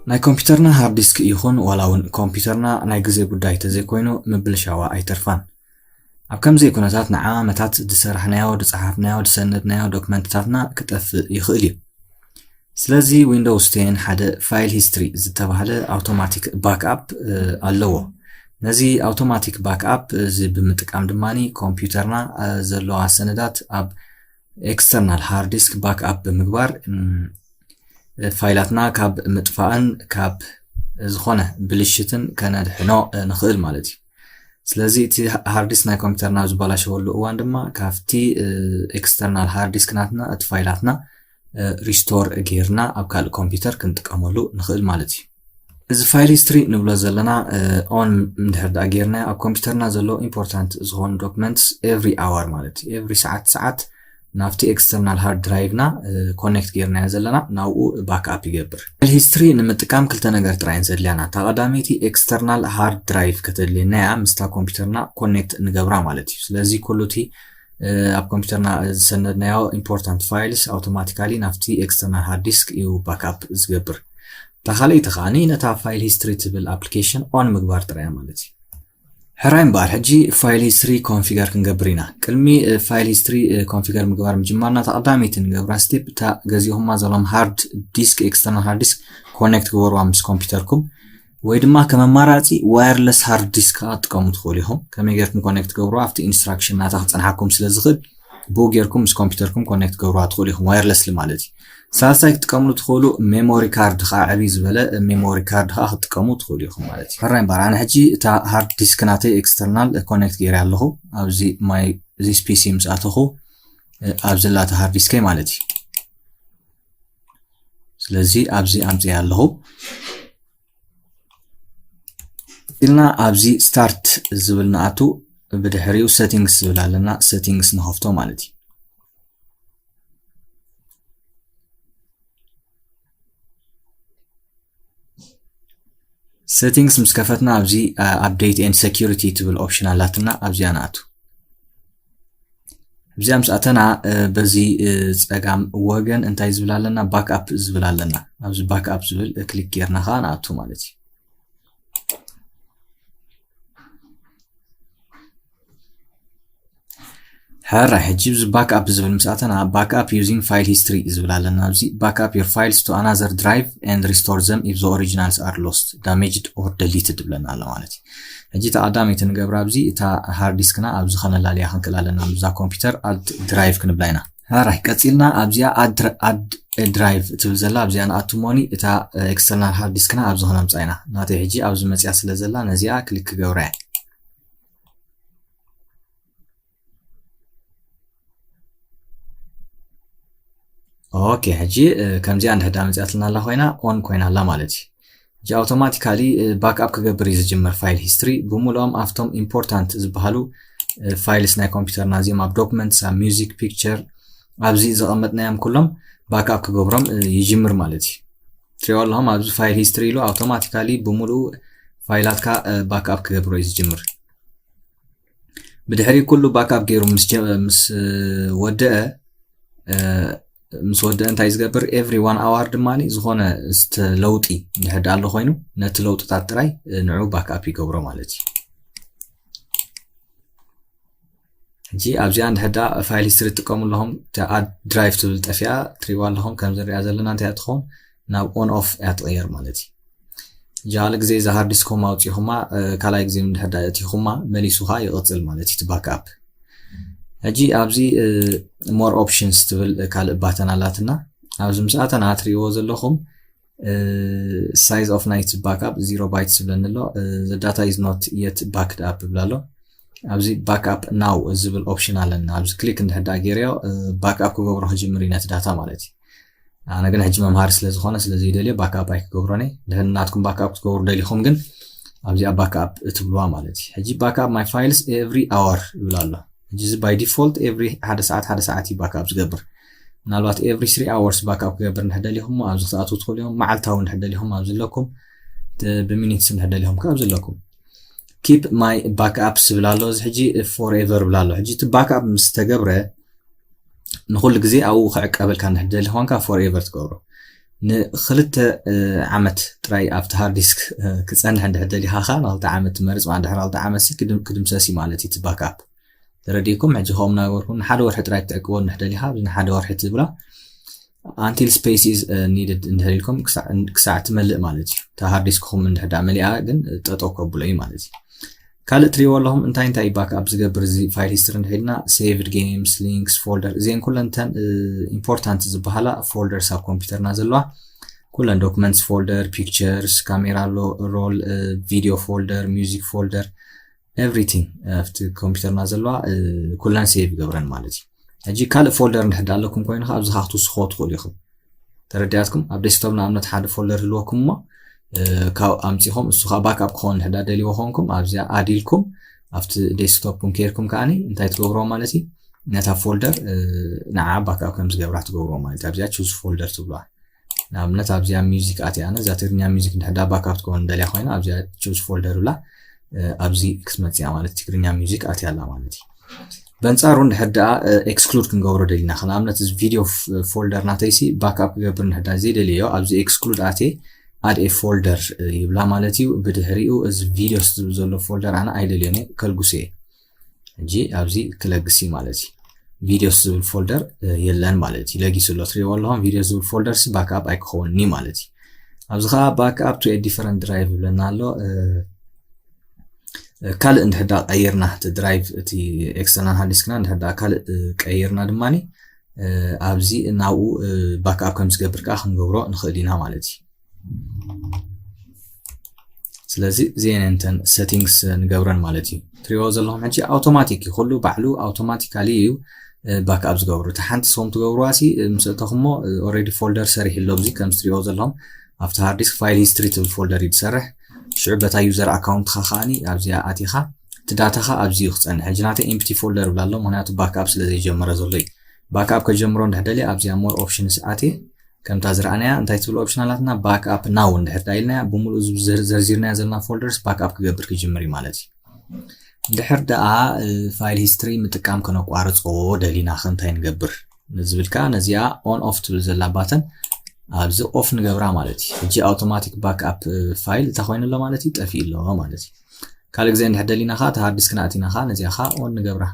ናይ ኮምፒውተርና ሃርድ ዲስክ ይኹን ዋላ እውን ኮምፒውተርና ናይ ግዜ ጉዳይ ተዘይኮይኑ ምብልሻዋ ኣይተርፋን። ኣብ ከምዚ ኩነታት ንዓመታት ዝሰራሕናዮ፣ ዝጸሓፍናዮ፣ ዝሰነድናዮ ዶክመንትታትና ክጠፍእ ይኽእል እዩ። ስለዚ ዊንዶውስ ቴን ሓደ ፋይል ሂስትሪ ዝተባህለ ኣውቶማቲክ ባክኣፕ ኣለዎ። ነዚ ኣውቶማቲክ ባክኣፕ እዚ ብምጥቃም ድማ ኮምፒውተርና ዘለዋ ሰነዳት ኣብ ኤክስተርናል ሃርድ ዲስክ ባክኣፕ ብምግባር ፋይላትና ካብ ምጥፋእን ካብ ዝኾነ ብልሽትን ከነድሕኖ ንኽእል ማለት እዩ። ስለዚ እቲ ሃርድ ዲስክ ናይ ኮምፒውተርና ኣብ ዝበላሸወሉ እዋን ድማ ካብቲ ኤክስተርናል ሃርድ ዲስክ ናትና እቲ ፋይላትና ሪስቶር ጌርና ኣብ ካልእ ኮምፒውተር ክንጥቀመሉ ንኽእል ማለት እዩ። እዚ ፋይል ሂስትሪ ንብሎ ዘለና ኦን እንድሕር ደኣ ጌርና ኣብ ኮምፒውተርና ዘሎ ኢምፖርታንት ዝኾኑ ዶክመንትስ ኤቭሪ ኣወር ማለት እዩ። ኤቭሪ ሰዓት ሰዓት ናብቲ ኤክስተርናል ሃርድ ድራይቭና ኮኔክት ጌርናዮ ዘለና ናብኡ ባክኣፕ ይገብር። ፋይል ሂስትሪ ንምጥቃም ክልተ ነገር ጥራይ ዘድልያና። እታ ቀዳመይቲ ኤክስተርናል ሃርድ ድራይቭ ከተድልየና እያ፣ ምስታ ኮምፒውተርና ኮኔክት ንገብራ ማለት እዩ። ስለዚ ኩሉ እቲ ኣብ ኮምፒውተርና ዝሰነድናዮ ኢምፖርታንት ፋይልስ ኣውቶማቲካሊ ናብቲ ኤክስተርናል ሃርድ ዲስክ እዩ ባክኣፕ ዝገብር። እታ ካልኣይቲ ከዓኒ ነታ ፋይል ሂስትሪ ትብል ኣፕሊኬሽን ኦን ምግባር ጥራይ እያ ማለት እዩ። ሕራይ እምበኣር ሕጂ ፋይል ሂስትሪ ኮንፊገር ክንገብር ኢና። ቅድሚ ፋይል ሂስትሪ ኮንፊገር ምግባር ምጅማርና እታ ቀዳመይቲ ንገብራ ስቴፕ እታ ገዚእኹማ ዘለኹም ሃርድ ዲስክ ኤክስተርናል ሃርድ ዲስክ ኮኔክት ግበርዋ ምስ ኮምፒውተርኩም ወይ ድማ ከም ኣማራጺ ዋየርለስ ሃርድ ዲስክ ከዓ ትጥቀሙ ትኽእሉ ኢኹም። ከመይ ጌርኩም ኮኔክት ትገብርዋ ኣብቲ ኢንስትራክሽን ናታ ክጸንሓኩም ስለ ዝኽእል ብኡ ጌርኩም ምስ ኮምፒውተርኩም ኮኔክት ትገብርዋ ትኽእሉ ኢኹም ዋየርለስሊ ማለት እዩ። ሳልሳይ ክትጥቀምሉ ትኽእሉ ሜሞሪ ካርድ ከዓ ዕብይ ዝበለ ሜሞሪ ካርድ ከዓ ክትጥቀሙ ትኽእሉ ኢኹም ማለት እዩ። ሕራይ እምበኣር ኣነ ሕጂ እታ ሃርድ ዲስክ ናተይ ኤክስተርናል ኮኔክት ገይረ ኣለኹ ኣብዚ ማይ ዚስ ፒሲ ምስ ኣተኹ ኣብዚ ላታ ሃርድ ዲስከይ ማለት እዩ። ስለዚ ኣብዚ ኣምፅእ ኣለኹ። ኢልና ኣብዚ ስታርት ዝብል ንኣቱ ብድሕሪኡ ሴቲንግስ ዝብል ኣለና። ሴቲንግስ ንኸፍቶ ማለት እዩ። ሴቲንግስ ምስ ከፈትና ኣብዚ ኣፕዴት ኤንድ ሴኪሪቲ ትብል ኦፕሽን ኣላትና። ኣብዚኣ ንኣቱ። ኣብዚኣ ምስ ኣተና በዚ ፀጋም ወገን እንታይ ዝብል ኣለና? ባክኣፕ ዝብል ኣለና። ኣብዚ ባክኣፕ ዝብል ክሊክ ጌርና ከዓ ንኣቱ ማለት እዩ። ሕራይ ሕጂ እዚ ባክኣፕ ዝብል ምስ ኣተና backup using file history ዝብል ኣለና። ኣብዚ backup your files to another drive and restore them if the originals are lost, damaged or deleted ዝብለና ኣሎ ማለት እዩ። ሕጂ ተቐዳመይቲ ንገብራ ኣብዚ እታ ሃርድ ዲስክና ኣብዚ ከነላልያ ክንክእል ኣለና። ኣብዛ ኮምፒውተር ኣድ ድራይቭ ክንብላ ኢና። ሕራይ ቀፂልና ኣብዚኣ ኣድ ድራይቭ ትብል ዘላ ኣብዚኣ ንኣቱ ሞኒ እታ ኤክስተርናል ሃርድ ዲስክና ኣብዚ ከነምፃ ኢና። ናተይ ሕጂ ኣብዚ መፅያ ስለ ዘላ ነዚኣ ክሊክ ክገብራ እየ። ኦኬ ሕጂ ከምዚኣ እንድሕዳ መፅኣትልና ኣላ ኮይና ኦን ኮይና ኣላ ማለት እዩ። ሕጂ ኣውቶማቲካሊ ባክኣፕ ክገብር እዩ ዝጅምር ፋይል ሂስትሪ ብምሉኦም ኣብቶም ኢምፖርታንት ዝበሃሉ ፋይልስ ናይ ኮምፒውተርና እዚኦም ኣብ ዶክመንትስ ኣብ ሚውዚክ ፒክቸር ኣብዚ ዘቐመጥናዮም ኩሎም ባክኣፕ ክገብሮም ይጅምር ማለት እዩ። ትሪኦ ኣለኹም ኣብዚ ፋይል ሂስትሪ ኢሉ ኣውቶማቲካሊ ብምሉኡ ፋይላትካ ባክኣፕ ክገብሮ እዩ ዝጅምር። ብድሕሪ ኩሉ ባክኣፕ ገይሩ ምስ ወደአ ምስ ወደአ እንታይ ዝገብር every one hour ድማ ዝኾነ ለውጢ እንድሕር ኣሎ ኮይኑ ነቲ ለውጥታት ጥራይ ንዑ ባክኣፕ ይገብሮ ማለት እዩ። ሕጂ ኣብዚኣ እንድሕር ፋይል ሂስትሪ ትጥቀሙ ኣለኹም ኣድ ድራይቭ ትብል ጠፊኣ ትሪዋ ኣለኹም ከም ዝሪኣ ዘለና እንታይ ትኸውን ናብ ኦን ኦፍ እያ ትቕየር ማለት እዩ። ጃል ግዜ እዛ ሃርድ ዲስኮም ኣውፂኹማ ካልኣይ ግዜ እንድሕር እቲኹማ መሊሱ ከዓ ይቕፅል ማለት እዩ ባክኣፕ። ሕጂ ኣብዚ ሞር ኦፕሽንስ ትብል ካልእ ባተን ኣላትና። ኣብዚ ምስኣተና ትሪእዎ ዘለኹም size of night backup zero bytes ዝብለኒ ኣሎ። The data is not yet backed up ይብል ኣሎ። ኣብዚ backup now ዝብል ኦፕሽን ኣለና። ኣብዚ ክሊክ እንድሕር ገይረዮ ባክኣፕ ክገብሮ ክጅምር እዩ ነቲ ዳታ ማለት እዩ። ኣነ ግን ሕጂ መምሃሪ ስለ ዝኾነ ስለዚ ይደልዮ ባክኣፕ ኣይክገብሮን እየ። ድሕሪ ናትኩም ባክኣፕ ክትገብሩ ደሊኹም ግን ኣብዚኣ ባክኣፕ እትብልዋ ማለት እዩ። ሕጂ backup my files every hour ይብል ኣሎ። ሕጂ እዚ by default every ሓደ ሰዓት ሓደ ሰዓት እዩ ባክኣፕ ዝገብር። ምናልባት every three hours ባክኣፕ ክገብር እንድሕር ደሊኹም ኣብዚ ክትኣትዉ ትኽእሉ እዮም። መዓልታዊ እንድሕር ደሊኹም ኣብዚ ኣለኩም። ብሚኒትስ እንድሕር ደሊኹም ከ ኣብዚ ኣለኩም። Keep my backups ይብል ኣሎ። እዚ ሕጂ ፎርኤቨር ይብል ኣሎ። ሕጂ እቲ ባክኣፕ ምስ ተገብረ ንኹሉ ግዜ ኣብኡ ክዕቀበልካ እንድሕር ደሊ ኮንካ ፎርኤቨር ትገብሮ። ንክልተ ዓመት ጥራይ ኣብቲ ሃርድ ዲስክ ክፀንሕ እንድሕር ደሊኻ ኸዓ ንክልተ ዓመት ትመርፅ ማለት ድሕሪ ክልተ ዓመት ሲ ክድምሰስ እዩ ማለት እዩ እቲ ባክኣፕ። ተረዲእኩም? ሕጂ ከምኡ እናገበርኩም ንሓደ ወርሒ ጥራይ ክትዕቅቦ እንድሕር ደሊኻ ኣብዚ ንሓደ ወርሒ ትብላ until space is needed እንድሕር ኢልኩም ክሳዕ ትመልእ ማለት እዩ። እታ ሃርድ ዲስክኹም እንድሕር ደኣ መሊኣ ግን ጠጠው ከብሎ እዩ ማለት እዩ። ካልእ ትሪእዎ ኣለኹም እንታይ እንታይ ባክኣፕ ዝገብር እዚ ፋይል ሂስትሪ እንድሕር ኢልና saved games, links, folder እዚአን ኩለን እተን ኢምፖርታንት ዝበሃላ ፎልደርስ ኣብ ኮምፒውተርና ዘለዋ ኩለን documents folder, pictures, camera roll, video folder, music folder, everything ኣብቲ ኮምፒውተርና ዘለዋ ኩለን ሴቭ ይገብረን ማለት እዩ። ሕጂ ካልእ ፎልደር እንድሕር ኣለኩም ኮይኑ ከዓ ኣብዚ ከዓ ክትውስኽዎ ትኽእሉ ኢኹም። ተረዲኣትኩም? ኣብ ዴስክቶፕ ንኣብነት ሓደ ፎልደር ህልወኩም እሞ ካብ ኣምፂኹም እሱ ከዓ ባክኣፕ ክኸውን እንድሕር ደልይዎ ኮንኩም ኣብዚኣ ኣድ ኢልኩም ኣብቲ ዴስክቶፕኩም ከይርኩም ከዓ እንታይ ትገብርዎ ማለት እዩ? ነታ ፎልደር ንዓ ባክኣፕ ከም ዝገብራ ትገብርዎ ማለት እዩ። ኣብዚኣ ቹዝ ፎልደር ትብልዋ። ንኣብነት ኣብዚኣ ሚውዚክ ኣትያ ኣነ እዛ ትግርኛ ሚውዚክ እንድሕር ደኣ ባክኣፕ ትከውን ደልያ ኮይና ኣብዚኣ ቹዝ ፎልደር ብላ ኣብዚ ክትመፅያ ማለት ትግርኛ ሚውዚክ ኣትያ ኣላ ማለት እዩ። በንፃሩ እንድሕር ደኣ ኤክስክሉድ ክንገብሮ ደሊና ንኣብነት እዚ ቪድዮ ፎልደር ናተይሲ ባክኣፕ ክገብር እንድሕር ደኣ ዘይደልዮ ኣብዚ ኤክስክሉድ ኣትየ ኣድ ኤ ፎልደር ይብላ ማለት እዩ። ብድሕሪኡ እዚ ቪዲዮስ ዝብል ዘሎ ፎልደር ኣነ ኣይደልዮን እየ ከልጉስ እየ። ሕጂ ኣብዚ ክለግስ እዩ ማለት እዩ። ቪዲዮስ ዝብል ፎልደር የለን ማለት እዩ። ለጊሱ ኣሎ ትሪእዎ ኣለኹም። ቪዲዮስ ዝብል ፎልደር ሲ ባክኣፕ ኣይክኸውን እዩ ማለት እዩ። ኣብዚ ከዓ backup to a different drive ይብለና ኣሎ። ካልእ እንድሕር ደኣ ቀይርና እቲ ድራይቭ እቲ ኤክስተርናል ሃርድ ዲስክና እንድሕር ደኣ ካልእ ቀይርና ድማ ኣብዚ ናብኡ ባክኣፕ ከም ዝገብር ከዓ ክንገብሮ ንኽእል ኢና ማለት እዩ። ስለዚ እዚአን እንተን ሴቲንግስ ንገብረን ማለት እዩ። ትሪእዎ ዘለኹም ሕጂ ኣውቶማቲክ እዩ፣ ኩሉ ባዕሉ ኣውቶማቲካሊ እዩ ባክኣፕ ዝገብሩ። እቲ ሓንቲ ንስኹም ትገብርዋ ሲ ምስ እተኹሞ ኦልሬዲ ፎልደር ሰሪሑ ኣሎ። እዚ ከምዚ ትሪእዎ ዘለኹም ኣብቲ ሃርድ ዲስክ ፋይል ሂስትሪ ትብል ፎልደር እዩ ዝሰርሕ። ሽዑ በታ ዩዘር ኣካውንትኻ ከዓኒ ኣብዚኣ ኣቲኻ እቲ ዳታኻ ኣብዚ እዩ ክፀንሕ። ሕጂ ናተይ ኤምፕቲ ፎልደር ይብላ ኣሎ፣ ምክንያቱ ባክኣፕ ስለ ዘይጀመረ ዘሎ እዩ። ባክኣፕ ከጀምሮ እንድሕር ደልየ ኣብዚኣ ሞር ኦፕሽንስ ኣትየ ከምታ ዝረኣናያ እንታይ ትብል ኦፕሽን ኣላትና? ባክኣፕ ናው እንድሕር ዳ ኢልናያ ብምሉኡ እዚ ዘር- ዘርዚርናያ ዘለና ፎልደርስ ባክኣፕ ክገብር ክጅምር እዩ ማለት እዩ። እንድሕር ደኣ ፋይል ሂስትሪ ምጥቃም ከነቋርጾ ደሊና ከ እንታይ ንገብር ንዝብል ከኣ ነዚኣ ኦን ኦፍ ትብል ዘላ ባተን ኣብዚ ኦፍ ንገብራ ማለት እዩ። ሕጂ ኣውቶማቲክ ባክኣፕ ፋይል እንታይ ኮይኑ ኣሎ ማለት እዩ? ጠፊኡ ኣሎ ማለት እዩ። ካልእ ግዜ እንድሕር ደሊና ከኣ እቲ ሃርድ ዲስክና ኣቲና ከኣ ነዚኣ ከኣ ኦን ንገብራ።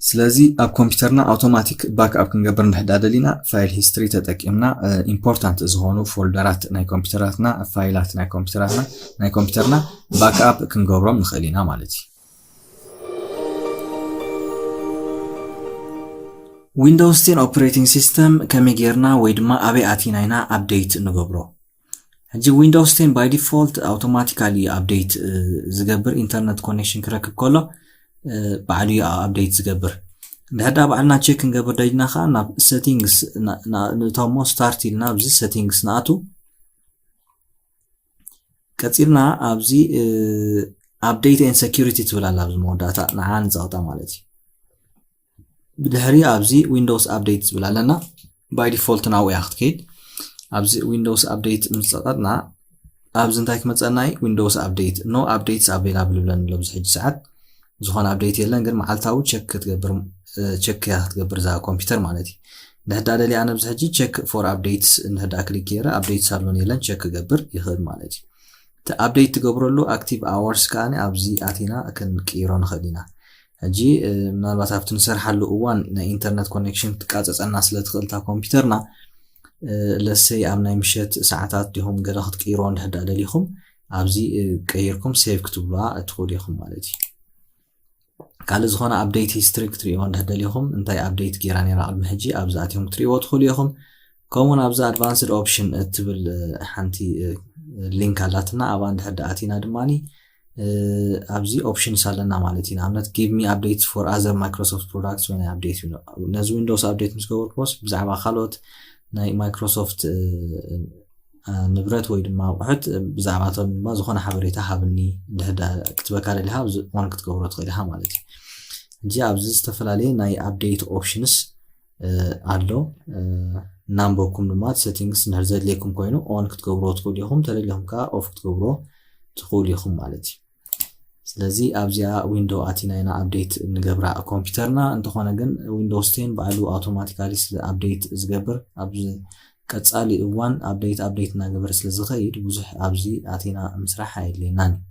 ስለዚ ኣብ ኮምፒውተርና ኣውቶማቲክ ባክኣፕ ክንገብር እንድሕር ደኣ ደሊና ፋይል ሂስትሪ ተጠቂምና ኢምፖርታንት ዝኾኑ ፎልደራት ናይ ኮምፒውተራትና ፋይላት ናይ ኮምፒውተራትና ናይ ኮምፒውተርና ባክኣፕ ክንገብሮም ንኽእል ኢና ማለት እዩ። ዊንዶውስ ቴን ኦፕሬቲንግ ሲስተም ከመይ ጌርና ወይ ድማ ኣበይ ኣቲና ኢና ኣፕዴት ንገብሮ? ሕጂ ዊንዶውስ ቴን ባይ ዲፎልት ኣውቶማቲካሊ ኣፕዴት ዝገብር ኢንተርነት ኮኔክሽን ክረክብ ከሎ ባዕሉ እዩ ኣፕዴት ዝገብር። እንድሕር ደኣ ባዕልና ቸክ ክንገብር ደሊና ከዓ ናብ ሴቲንግስ ንእቶሞ ስታርት ኢልና ኣብዚ ሴቲንግስ ንኣቱ። ቀፂልና ኣብዚ ኣፕዴት ኤን ሴኪሪቲ ትብል ኣላ ኣብዚ መወዳእታ ንዓ ንፀቕጣ ማለት እዩ። ብድሕሪ ኣብዚ ዊንዶውስ ኣፕዴት ዝብል ኣለና ባይ ዲፎልት ናብኡ እያ ክትከይድ። ኣብዚ ዊንዶውስ ኣፕዴት ምስ ፀቐጥና ኣብዚ እንታይ ክመፀና እዩ? ዊንዶውስ ኣፕዴት no updates available ይብለና ኣሎ ኣብዚ ሕጂ ሰዓት። ዝኾነ ኣፕዴት የለን፣ ግን መዓልታዊ ቸክ ክትገብር ቸክ እያ ክትገብር እዛ ኮምፒውተር ማለት እዩ። እንድሕር ደኣ ደልየ ኣነ ኣብዚ ሕጂ ቸክ ፎር ኣፕዴትስ እንድሕር ደኣ ክሊክ ገይረ ኣፕዴትስ ኣሎን የለን ቸክ ክገብር ይኽእል ማለት እዩ። እቲ ኣፕዴት ትገብረሉ ኣክቲቭ ኣወርስ ከኣ ኣብዚ ኣቲና ክንቅይሮ ንኽእል ኢና። ሕጂ ምናልባት ኣብቲ ንሰርሓሉ እዋን ናይ ኢንተርነት ኮኔክሽን ክትቃፀፀና ስለ ትኽእል እታ ኮምፒውተርና ለሰይ ኣብ ናይ ምሸት ሰዓታት ዲኹም ገለ ክትቅይርዎ እንድሕር ደኣ ደሊኹም ኣብዚ ቀይርኩም ሴቭ ክትብሉዋ ትኽእሉ ኢኹም ማለት እዩ። ካልእ ዝኾነ ኣፕዴት ሂስትሪ ክትሪእዎ እንድሕር ደሊኹም እንታይ ኣፕዴት ጌራ ነይራ ቅድሚ ሕጂ ኣብዚ ኣትዮም ክትሪእዎ ትኽእሉ ኢኹም። ከምኡውን ኣብዚ ኣድቫንስድ ኦፕሽን እትብል ሓንቲ ሊንክ ኣላትና ኣብኣ እንድሕር ደኣ ኣቲና ድማ ኣብዚ ኦፕሽንስ ኣለና ማለት እዩ። ንኣብነት give me updates for other Microsoft products when I update ነዚ ዊንዶውስ ኣፕዴት ምስ ገበርክዎስ ብዛዕባ ካልኦት ናይ ማይክሮሶፍት ንብረት ወይ ድማ ኣቑሑት ብዛዕባቶም ድማ ዝኾነ ሓበሬታ ሃብኒ እንድሕር ክትበካ ደሊኻ ኦን ክትገብሮ ትኽእል ኢኻ ማለት እዩ። ሕጂ ኣብዚ ዝተፈላለየ ናይ ኣፕዴት ኦፕሽንስ ኣሎ። እናንበብኩም ድማ ሴቲንግስ እንድሕር ዘድልየኩም ኮይኑ ኦን ክትገብርዎ ትኽእሉ ኢኹም፣ ተደሊኹም ከዓ ኦፍ ክትገብርዎ ትኽእሉ ኢኹም ማለት እዩ። ስለዚ ኣብዚኣ ዊንዶ ኣቲና ኢና ኣፕዴት ንገብራ ኮምፒውተርና። እንተኾነ ግን ዊንዶውስ ቴን ባዕሉ ኣውቶማቲካሊ ስለ ኣፕዴት ዝገብር፣ ኣብ ቀጻሊ እዋን ኣፕዴት ኣፕዴት እናገበረ ስለ ዝኸይድ ብዙሕ ኣብዚ ኣቲና ምስራሕ ኣየድልየናን እዩ።